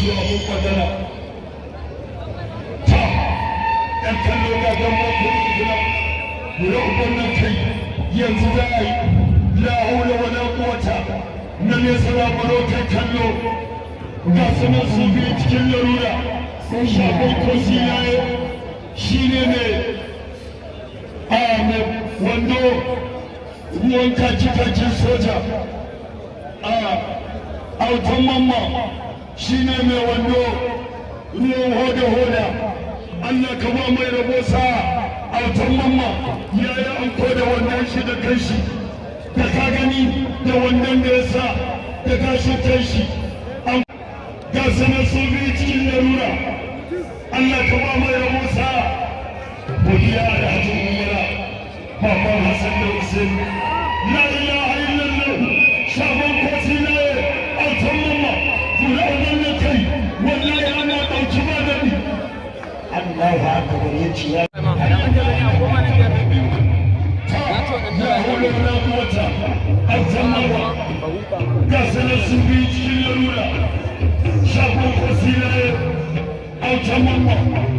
To, abun magana ta ɗan kallo, ga gan kuma gura uban nan kai. Yanzu za a yi, la haula wala quwwata. Na nesa na baro kai kallo, ga sunan su biyu cikin larura. Shagon Kosilaye shi ne mai a mai wando ruwan kaki-kakin soja, a Autan Mamma shi ne mai wando ruwan hoda-hoda. Allah ka ba mai rabo sa. Autan Mamma ya yi anko da wannan shi da kanshi, da ka gani da wannan da ya sa da gashin kanshi. Ga sanar su biyu cikin larura. Allah ka ba mai rabo sa. Godiya da hajji umara, baban Hassan da Hussein. La ilaha illallah. Shagon Kosilaye, Autan Mamma, guda wannan kai, wallahi ana ɗauki ba daɗi. Allahu akbar, ya ce ya La hawla wala quwwata. Autan Mamma, ga sanar sun biyu cikin larura. Shagon Kosilaye, Autan Mamma.